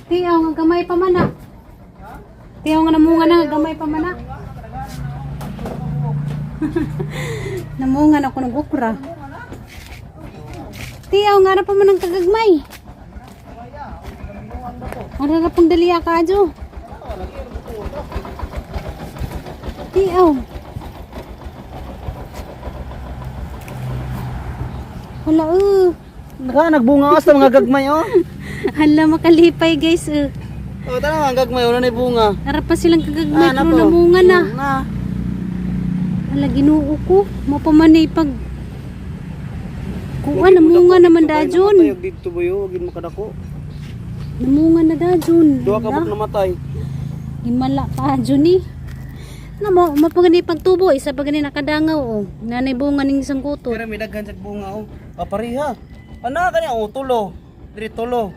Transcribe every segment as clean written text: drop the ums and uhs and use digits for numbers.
Tiyaw nga gamay pa man ah. Tiyaw nga namunga na gamay pa man ah. Namunga na ako ng okra. Tiyaw nga na pa man ang kagagmay. Ara ra pong daliya ka adyo. Tiyaw. Wala eh. Naka nagbunga sa mga gagmay oh. Hala makalipay guys eh. Oh, tanaw ang gagmay wala na bunga. Ara pa silang kagagmay Ah, pero nako. namunga na. Na. Hala Ginoo ko. Mapamanay pag kuha namunga naman dajon. Namatay og didto boyo, wag makadako. Namunga na dajon. Duha ka Hala. buk namatay. Himala pa dyan eh. Na mo, mapagani pagtubo, isa pa gani nakadangaw oh. Nanay bunga ning isang kuto. Pero may daghan sa bunga oh. Ah, pareha. Ana kani oh tulo. Diri tulo.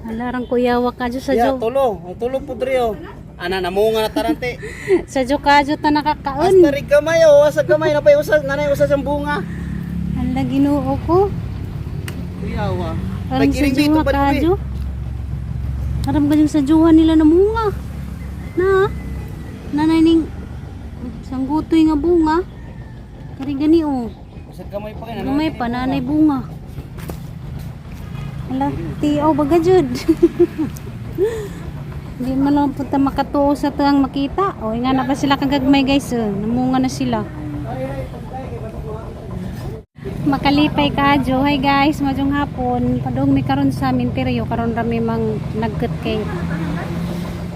Alarang kuyawa ka dyan sa Ya, jo. tulo. Ang tulo po diri oh. Ana namunga na tarante. Sa jo ka dyan ta nakakaon. Hasta rin gamay oh, asa gamay na pa usa nanay usa siyang bunga. Hala Ginoo ko. Kuyawa. Parang sa Nagkiring dito juha pa ka diri. dyan. Parang ganyan sa juha nila namunga. Na, nanay ning sanggutoy nga bunga. Kari gani oh. Usa gamay pa kay Gamay pa nanay bunga. Hala, tiaw baga jud. Hindi man lang punta makatuo sa tuang makita. O, nga na pa sila kagagmay guys. Oh. Namunga na sila. Makalipay ka, Jo. Hi guys, madyong hapon. Padung mi karon sa minteryo karon rami mang nagket kay.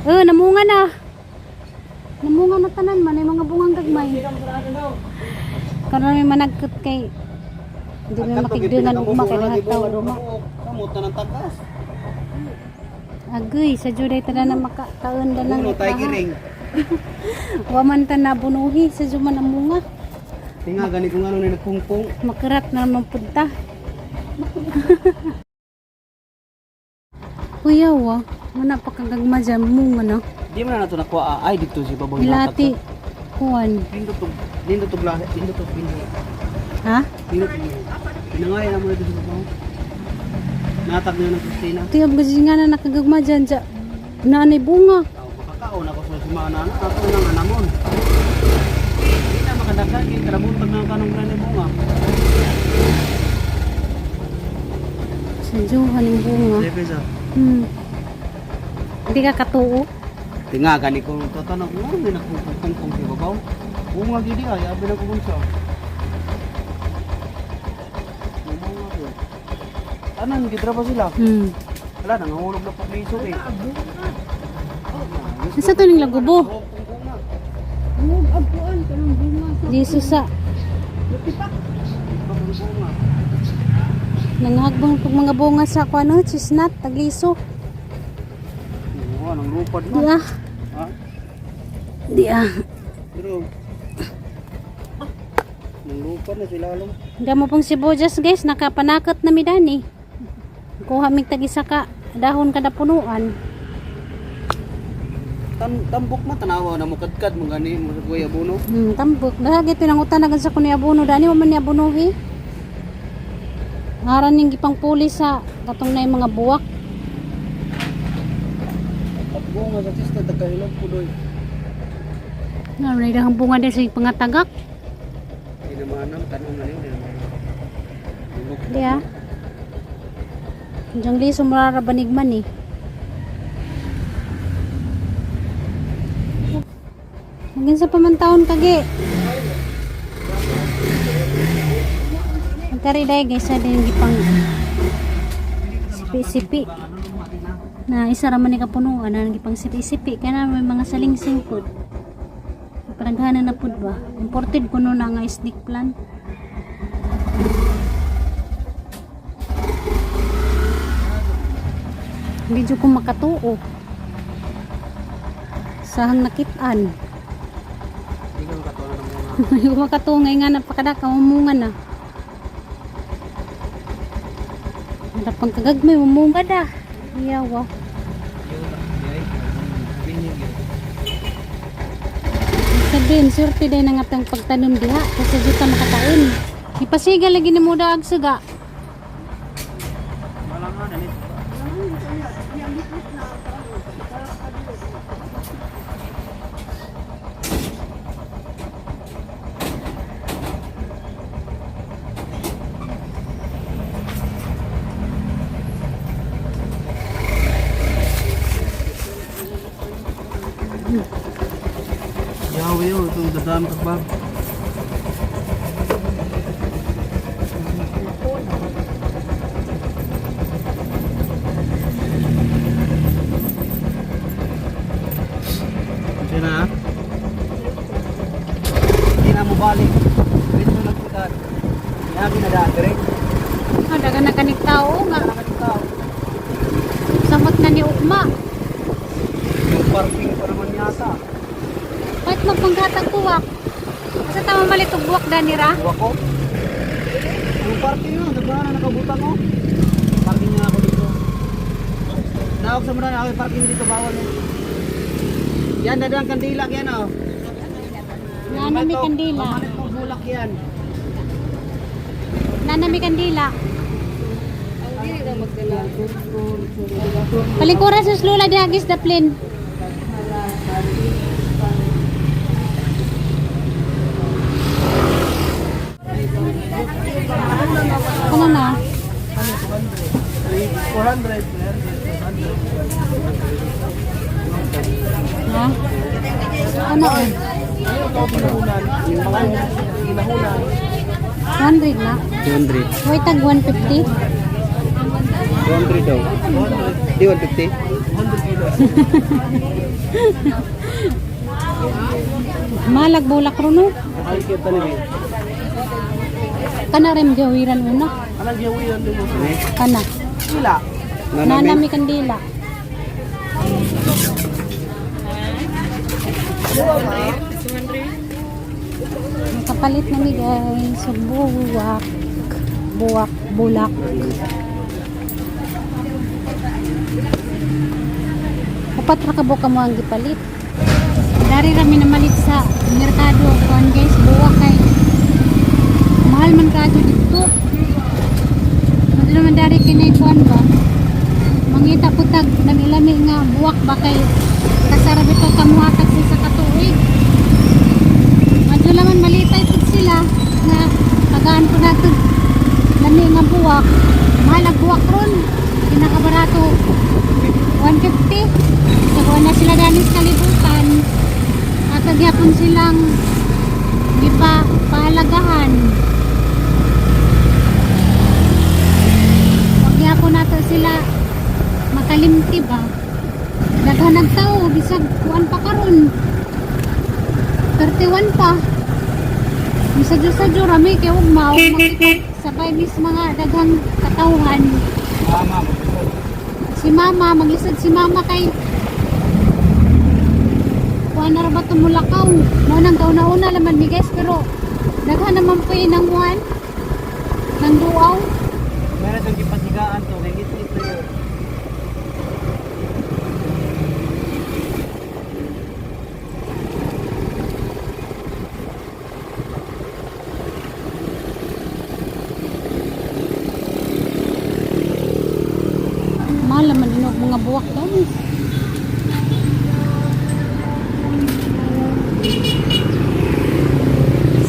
Eh, namunga na. Namunga na tanan man ay mga bungang gagmay. Karon rami managket kay hindi na makigdungan ugma kay lahat tao ugma. Kamot na ng tagas. Agoy, sa juday tanan na makakaon da lang. Puno tayo giring. Wa man ta na bunuhi sa juman ang munga. Tinga gani kung ano na nagpungpong. Makirat na naman punta. Kuya wa, wala pa kagagma dyan munga na. Di man na nato nakuha ay dito si babaw. Ilati, kuwan. Nindot tog lahi, nindot tog binhi. Ha? Nindot tog binhi. Pinangay na mo na dito sa babaw. Natag na ng Christina. Tiyo, kasi nga na nakagagma dyan dyan. Nanay bunga. Aw makakaon ako sa simana na ato nang anamon. Di na makadagan kay kalabuntag ng kanong granay bunga. Sa juhan yung bunga. Lepe sa. Hindi ka katuo. Tinga gani ko tatanong mo may nagpungpong si babaw. Bunga gidi ay abi na ko bunso. Bunga ko. Tanan gidra pa sila. Wala nangahulog na pagliso eh. Nasa to ning lagubo? Jesus sa nanghagbang pag mga bunga sa kuano, chestnut, tagliso. Bunga nang lupad Di na. ah, Ha? di ah. Pero nang lupad na sila alam. Gamo pong sibuyas guys, nakapanakot na mi dani. Kuha mig tag isa ka dahon kada punuan. Tan tambok man tanawa na mukadkad mo gani mo sa kuya buno. Tambok. Dahil ito nang utan sa kuno abono dani wa man ni abonohi. Aran ning gipang puli sa katong na mga buwak. At bunga sa tista tagkahilog ko doy. Nga na dahang bunga din sa pangatagak. Di na manam tanong na niyo. Di ah. Diyan liso mararabanig man eh. Hanggang sa pamantaon kagi. Magkari dahil guys, sa din gipang sipi-sipi. Na isa raman ni kapunuan na gipang sipi-sipi kaya na may mga salingsing pod. Paranghanan na pod ba? Imported kuno na nga snake plant. Hindi jud ko makatuo. Sahang nakitaan. Di ka makatuwa ng bunga. Hindi ko makatuo ngay nga napakadaka umunga na. Harapang kagagmay umunga da. Iyawa. Sabihin, swerte din ang atang pagtanom diha kasi di ka makakain. Ipasiga lagi ni mo daag suga. Malangan ani. Yaw yo, itong dadam kagbag. Diyan na. Hindi na mo balik. Dito na nagpunta. Yagi na daan, direct. Oh, daga na kanig tao nga. Samot na ni Ukma. Yung parking pa naman yata. Kahit magpanggatag buwak. Asa tama malit og buwak dani ra? Buwak ko. Yung parking yun, diba na nakabutan ko? Parking nga ako dito. Naog sa muna na ako yung parking dito, bawal eh. Yan, dadang kandila yan oh. Nana mi kandila. Mamalit mo bulak yan. Nana mi kandila. Palingkuran sa lula diha gis the plane. Ano na? 400. Ha? Ano eh? Yung mga ginahunan. 100 na? 200. Wait, tag 150? 200 daw. Di 150? 100 kilos. Malag bulak ro no. Ay, kita ni. Kana rin gawiran una. Anong gawin din mo? Kana. Sila. Nana mi kandila. Nakapalit na mi guys. So, buwak. Buwak. Bulak. Upat ra ka buka mo ang gipalit. Dari rami namalit sa merkado kuan guys, buwak kay mahal man kaadto dito. Ano naman dari kinay kuan ba? Mangita po tag lami-lami nga buwak ba kay kasara bitaw kamuhatag sa katuig. Madyo laman malitay pud sila nga tagaan po nato lami nga buwak. Mahal ang buwak ron. Pinakabarato 150. Sagawa na sila danis kalibutan. At gyapon silang di pa pahalagahan. Wag gyapon nato sila makalimti ba. Daghan ang tao bisag kuan pa karon. 31 pa. Bisag sadyo rami kay ug mao makita sabay mis mga daghang katawhan. Mama, Si mama, maglisod si mama kay kuan na ra ba tumulakaw. Mao nang kauna-una laman mi guys pero daghan naman po yun ng kuan ng duaw. Meron itong gipasigaan to, kay ngit-ngit na yun. Mahal naman inog mga buwak guys.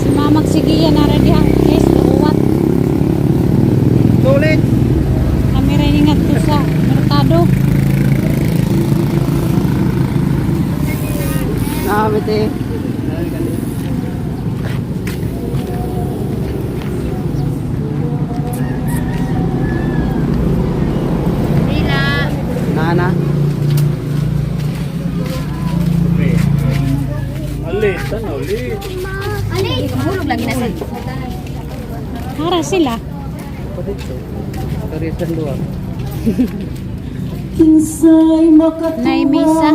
Si mama sige yan na diha guys duwat. Sulit! Kami rin ingat to sa merkado. Nakamit eh. Nana. Alit, ano, ulit. Hara sila. Dito. Karisan doon. Kinsay makatuwas Nay misa.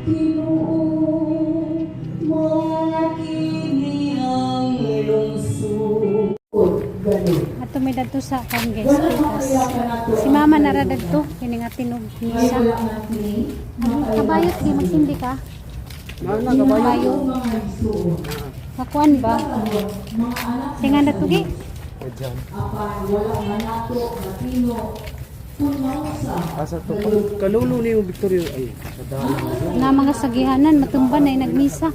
Ginoo, mga kini ang lungsod. Ato may dadto sa kan guys. Pitas. Si mama nara dadto kini nga tinog misa. Kabayot di magsindi ka. Nana, kabayo. Kabayo. Kakuan ba? Singa na tugi. Asa to? Kalulo ni yung Victorio. Ay, sa daan. Na mga sagihanan matumba na nagmisa.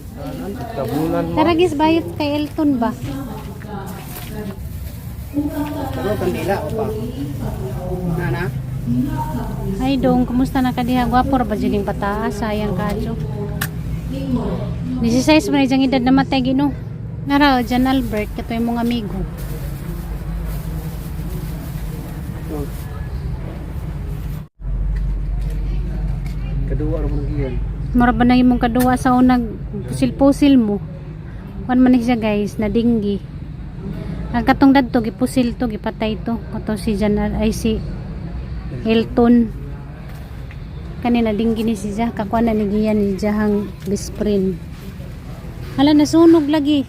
Tabunan mo. Tara guys, bayot kay Elton ba? Ano, kandila o pa? Nana? Ay dong, kumusta na ka diha? Gwapo ra ba jud ning bataa? Sayang kaadyo. 16 man na edad namatay Ginoo. Nara John Albert katoy mong amigo. Oh. Kaduwa ra mo nang iyan. Mura ba na imong kaduwa sa unag pusil-pusil mo? Kuan man ni siya guys, na dinggi. Ang katong dadto gipusil to, gipatay to. Kato si John ay si Elton. Kanina dinggi ni siya, kakuan na ni giyan ni jahang best friend. Hala, nasunog lagi.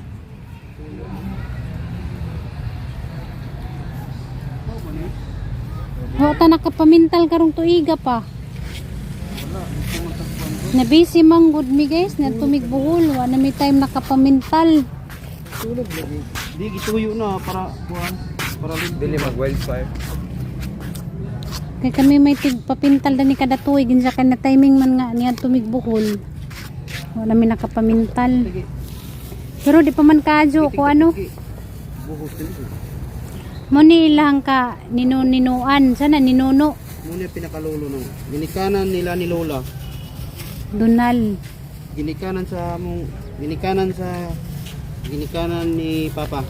Wa ta nakapamintal karong tuiga pa. Na busy man gud mi guys, na tumigbuhol, wa na may time nakapamintal. Tulog lagi. Di gituyo na para kuan, para libre. Dili mag wildfire. Kay kami may tigpapintal na ni kada tuig, ginsa ka na timing man nga niya tumigbuhol. Wa na mi nakapamintal. Sige. Pero di pa man kadyo ko ano. Buhos din. Mo ni ilang ka ninuninuan, sana ninuno. Muna pinakalulo nung ginikanan nila ni Lola. Donal. Ginikanan sa mong ginikanan sa ginikanan ni Papa.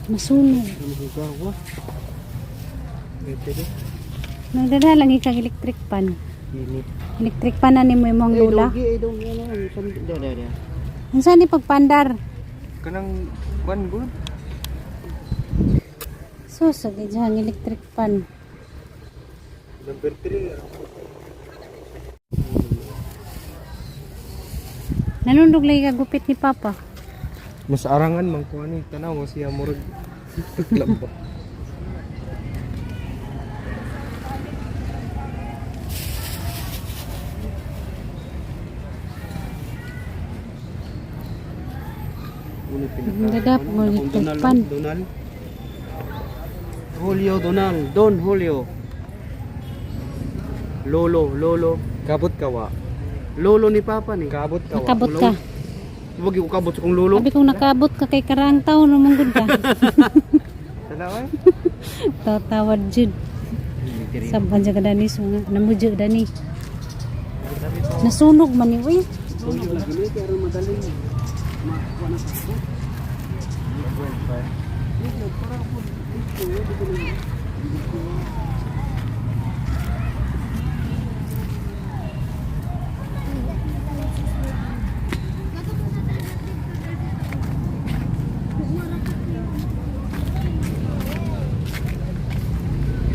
Masunog. Ano gawa? Pwede. Nagdala lang ikag electric pan. Init. Electric pan na nimo imong lola. Ay, dong, ano, ano, da, da, da. Unsa ni pagpandar? Kanang one good. Sus, sa ang electric pan. Number 3. Nanundog lagi ka gupit ni Papa. Mas arangan man ko ani tanaw mo siya murag tuklab ba. Muna pinaka. Dadap mo Akong electric Donal, pan. Donal. Julio Donal, Don Julio. Lolo, lolo. Kabot ka wa. Lolo ni Papa ni. Kabot ka wa. Nakabot ka. Wag yung kabot sa kong lolo. Sabi kong nakabot ka kay karang taon, rumanggod ka. Tanaw ay. Tawad jud. Saban siya ka dani so nga namudyo dani. Nasunog man ni uy. Tuyo lagi ni pero madali. Makuha na sa Wildfire.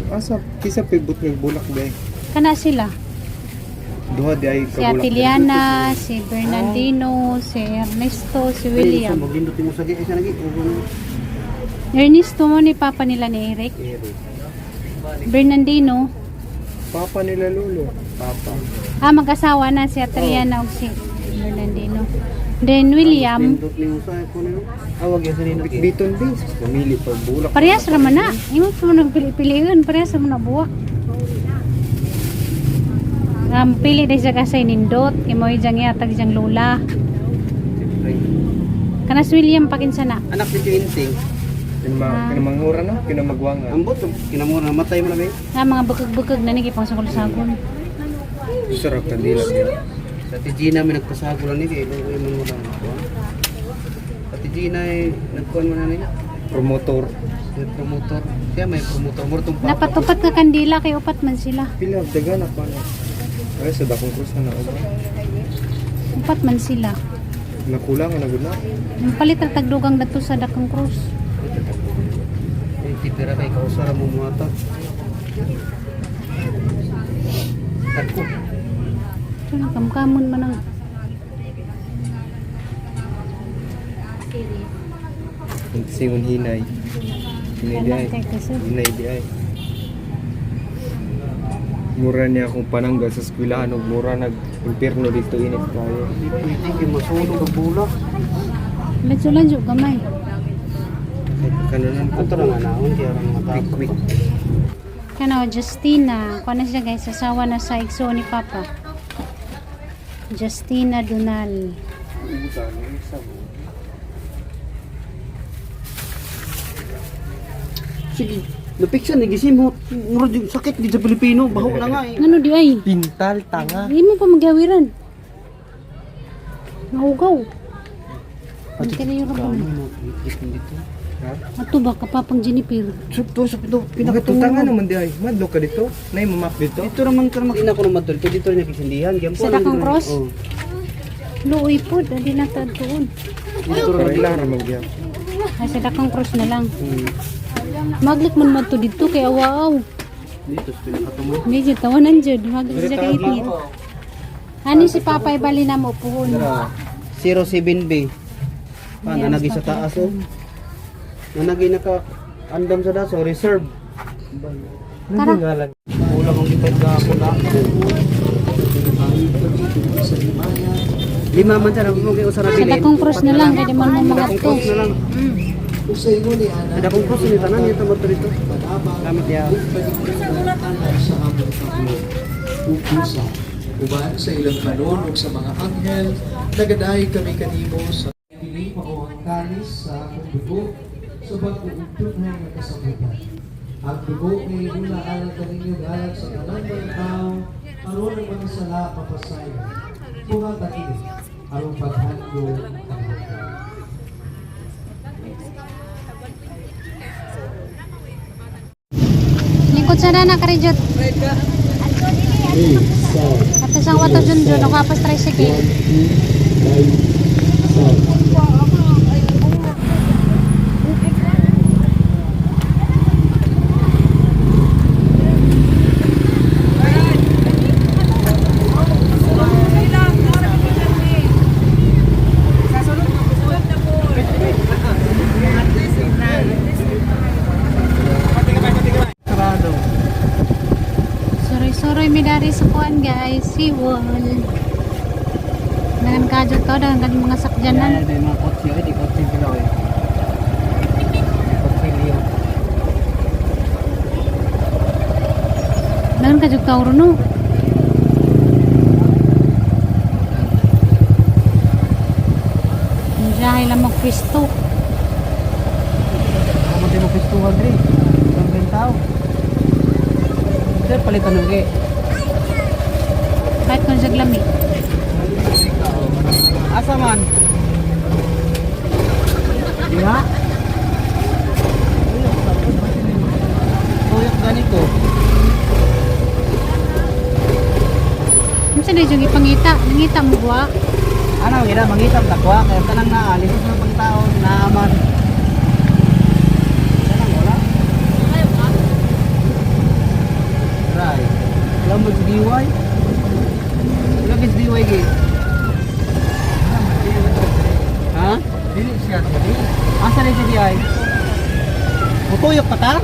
Asa kisa pibot ng bulak day. Kana sila. Duha di ay Si Atiliana, si Bernardino, si Ernesto, si William. Maglindot mo sa gi, isa lagi. Ernesto mo ni papa nila ni Eric. Bernardino, Papa nila lolo. Papa. ah mag-asawa na si Atiliana ug si Bernardino. Then William, Lindot ni mo sa ko niyo. Awag yan sa nino. Biton din. Mamili pag bulak. parehas ra man na. Imo pa man nagpili-piliun, parehas ra man na buwak. Ang pili dahil siya kasi nindot, kay mo ijang yatag ijang lola. Kanas William pakinsa na. Anak ni Tinting. Kinama kinamangura no, kinamagwangan. Ambot kinamura matay mo na may. Ah, mga bukag-bukag na nigi pang sagol-sagol. Sarap kandila niya. Sa Ate Gina may nagpasagol ni kay luoy man mo lang ko. Ate Gina ay nagkuan man na ni. Promotor. May promotor. Siya may promotor mo tong papa. Napatupat ka kandila kay upat man sila. Pila dagan ako ano. Ay sa dakong krus na naubra. Upat man sila. Nakulang na gud na. Ang palit ang tagdugang dato sa Dakong Cruz. Ay, tipira kay kausara mo muata. Tagko. Ito na kamkamon man ang Singon hinay. Hinay di ay. kay kasi. Hinay di ay. Mura niya akong pananggal sa eskwelahan ug mura nag impierno dito init kayo. Di pwede kay masunog ang bulak. Ladyo-ladyo gamay. Kanunan ko Ato na nga naon kaya ra mata. quick quick. Kano, Justina. Kuha na siya guys, asawa na sa igsoon ni Papa. Justina Dunal. Sige. Napiksan ni gisimhot. Murag yung sakit gid sa Pilipino, baho na nga eh. Ngano di ay? Pintal, tanga. Hindi mo pa magyawiran. Nahugaw. Minteryo ra ba? Dito. Ato ba kapapang Jennifer? Ito sa pito Pinakatutanga naman di ay. Madlo ka dito. Nay mamap dito. Dito raman ka mag-ina ko naman dito. Dito rin nakisindihan. Sa Dakong Cross? Luoy po, dali na doon. Dito Pero rin. ilang ramang gyud. Ay, sa Dakong Cross na lang. Maglik man madto dito kay awaaw. Dito sa pinakatumo. Medyo tawanan jud, maglik siya kay ngit. Ani si Papa bali na mo puhon. 07B. Pa, nanagi sa taas oh. Nanagi naka andam sa daso, reserve. Tara. Ngalan. Kulang ang gitag gapon na. Lima man siya, mo kay usa ra Sa bilin. Dakong Cross na lang kay di man mo Sa mga Dakong to. Cross na lang. Sa Dakong Cross ni tanan niya tamo dito. Gamit ya. Sa among Panginoon. Upusa, uban sa ilang kanon ug sa mga anghel, nagadaay kami kanimo sa kini mao ang kalis sa akong dugo sa pag-uugtod nga kasabutan. Ang dugo ni inula alang kaninyo alang sa tanan mga tao, aron ang mga sala mapasayo. Buhata kini aron paghandom kanako. Lingkod sa na karijot. Ato sang wato junjun ako apas tricycle. Sarado. Suroy-suroy mi dari sa kuan guys, seawall. Dagan kadyo to, dagan kadyo mga sakyanan. Yan, may mga kotse ay di kotse sila eh. Kotse liyo. Dagan kadyo tawro no. Diyan lang magpwesto. Ako man tayo magpistuhan dre. Ang bentaw. Sir, palitan ng ge. Kahit kung siya lami. Asa man? Diha? Tuyok ganito. Unsa na yung ipangita? Nangita mo ba? Ano, gira mangitam takwa kaya tanang naa lisod na pangtaon naaman. Tanang wala. Try. Alam mo sa DY? Wala sa DY gi. Ha? Dili siya dili. Asa na siya DI? Mutuyok pa ta?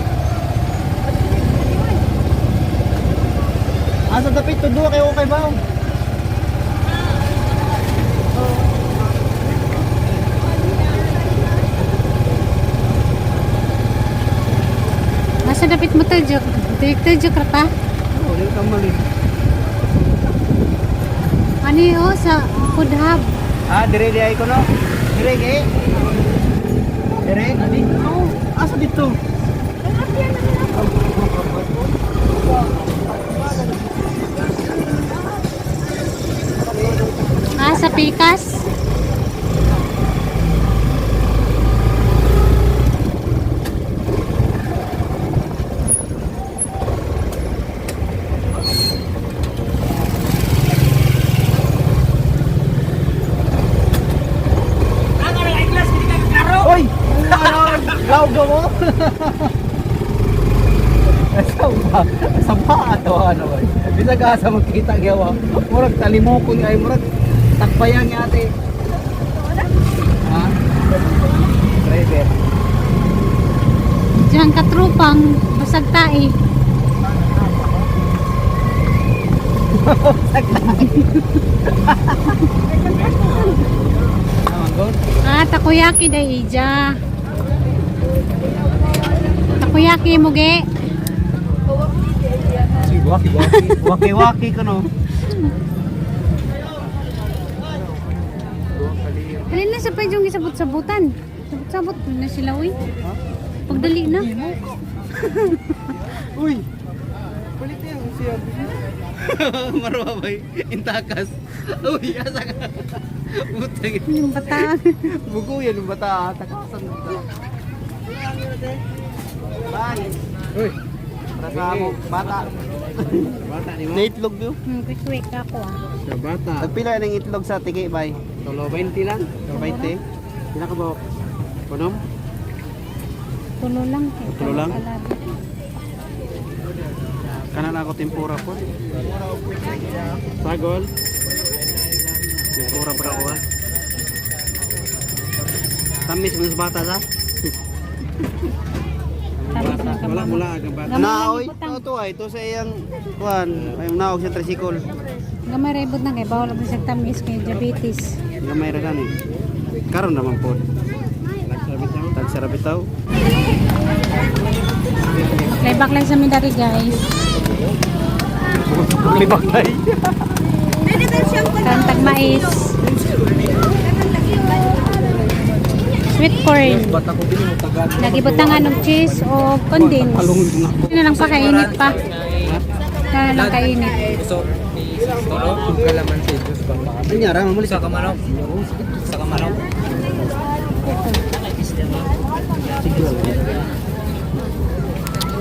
Asa dapit to duwa kayo okay ba? Asa dapit mo taljok? Direk taljok ra ta? Oh, dili ka mali. Ano yun sa food hub? Ah, dire di ko no. Dire gi. Dire ani. Oh, asa dito? Ah, sa Pikas? Oy! Laog mo? Sa sa ba ato ano ba? Bisag asa magkita gyawa. Murag talimokon ay murag takbayang ni ate. Ha? Driver. Diyan katrupang basag tae. Tama Ah, takoyaki day ija. Takoyaki mo ge. Waki waki. Waki waki kuno. Alin na sa pa yung isabot-sabutan. Sabot-sabot na sila uy. Pagdali na. Uy! Palit yan siya. Marwa bay, intakas. Uy, asa ka? Butang. Yung bata. Bugo yan yung bata. Takasan mo. Bye. Uy. Para sa amo, bata. Bata ni mo. Na itlog yun. Quick quick ako ah. Sa bata. Nagpila ng itlog sa tiki, bay. Tulo 20 lang. 20. Pila ka ba? Punom? Tulo lang. Kay Tulo lang? Kalabi. Kanan ako tempura po. Sagol. Tempura pa ako ah. Tamis mo sa bata sa? Tapos na ka Wala mama. mula ang bata. Gamay lang Naoy, ibutang. ito ay ito sa iyang kuan, ay naog sa tricycle. Gamay ra ibot na kay bawal mo sa tamis kay diabetes. Gamay ra gani. Karon naman po. Tagsara bitaw. Baklay-baklay sa Mindari guys. Baklay. Kantag mais. Sweet corn. Bata ko din mo tagal. Nagibutangan og cheese o condensed. Ano na lang pa kainit pa. Ano na lang kainit. Kalaman sa Diyos pa. Anyara mamuli sa Sa kamanok.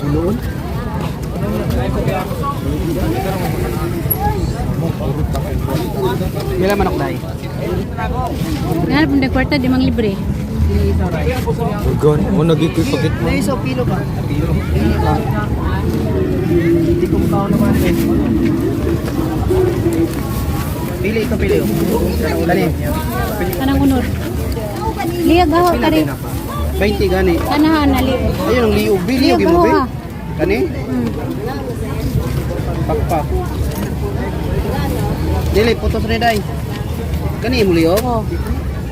Uloon. Mila manok dai. Nga pong kwarta di mang libre. Ugon, mo nagikoy pakit May iso kilo ba? Kilo. Hindi ko mukha naman. Pili ito pili. Dali. Kanang unod. Liyag aho kari. 20 gani. Kanahan na liog. Ayun ang liog. Bili Liog mo aho be. ah. Kani? Pakpak. Dili putos ni dai. Kani mo liog? Oh.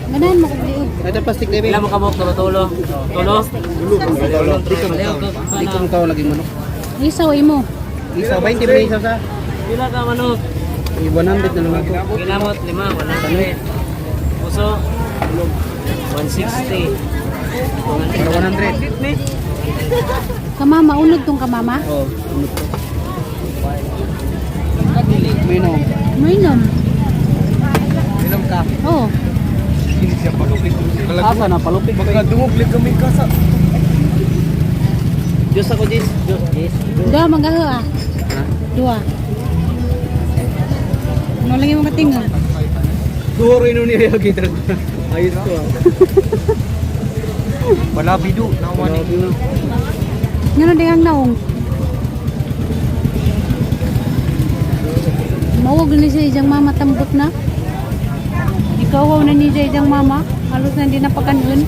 Ganahan mo kog liog. Ito plastic debe. Ilan mo kabok na tulo? Tulo? Di ko mukha. Di ko mukha lagi manok. Isaw imo. Isaw 20 ba isaw sa? Pila ka manok? 100 na lang ako. Ginamot, lima, 100. Puso? 160. Para 100. Kamama unod tong kamama. Oh, ano to? Minom. Mainom. Minom ka. Oh. Asa na palupit ko. Baka dungog kami kasa. Diyos ako, Diyos. Diyos. Diyos. Dua magaho ah. Dua. Ano lagi mo katingon? Duhor ino niya yung kita. Ayos ko ah. Balabido, nawa ni. Ngano di ang naong? Mawag na siya ijang mama tambot na. Ikaw wow na niya ijang mama. Halos na hindi na pakanon.